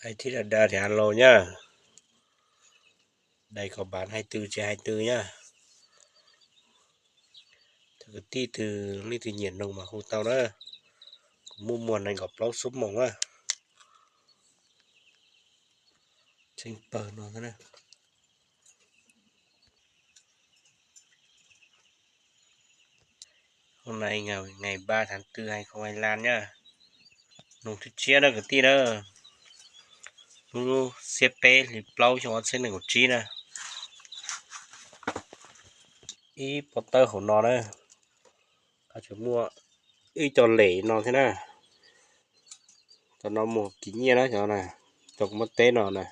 Ai thiv da da thiab alo nyab, dais kom npav hais twg tsis hais twg nyab. Cov kwv tij twg leej twg nyiam noog mas hu tau na. Kuv muaj muag nees nkaum plaub xuab moos na. Tseeb pawg no. Hôm nay ngày ba tháng tư hai không hai lăm nyab, noog thib tshiab na kwv tij na. Lub xiab peb hli plaub xyoo ob txhiab nees nkaum tsib na. Ib pob tawb hauv no na, tseem muaj ib co lem no thiab na. Cov no muag kiv nyiaj na, cov, cov kuv muab teb no na.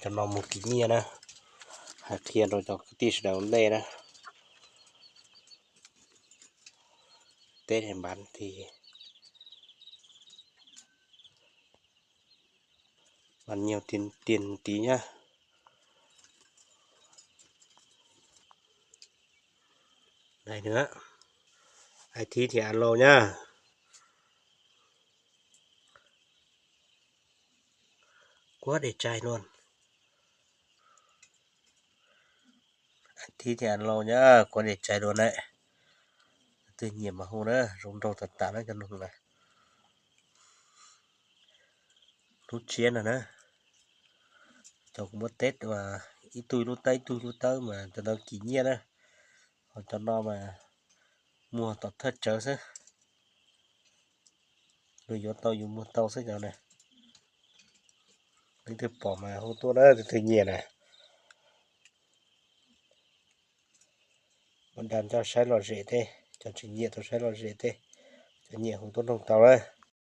Cov no muag kiv nyiaj na. Hais qhia rau cov kwv tij sawv daws ua ntej na. Teb npav ti, npav nyiaj ti nyab. Ai thiv thiab alo nyab. Kuv dej tsaig lawm. Ai thiv thiab alo nyab, kuv dej tsaig lawm na. Leej twg nyiam mas hu na, zoo nraug tas tas na cov noog na. Lub tshiab no na, cov kuv muab teb ua ib tug lub tawb ib tug lub tawb mas cov ntawd kiv nyiaj na. Ho cov no mas muag tom thawj tsawv xwb. Yus yuav tau yus muag tau xwb cov na. Leej twg pom mas hu tuaj na, leej twg nyiam na. Muab dag ncoj saib lom zem thiab, cov tsis nyiam tau saib lom zem thiab, cov nyiam hu tuaj noog tau na.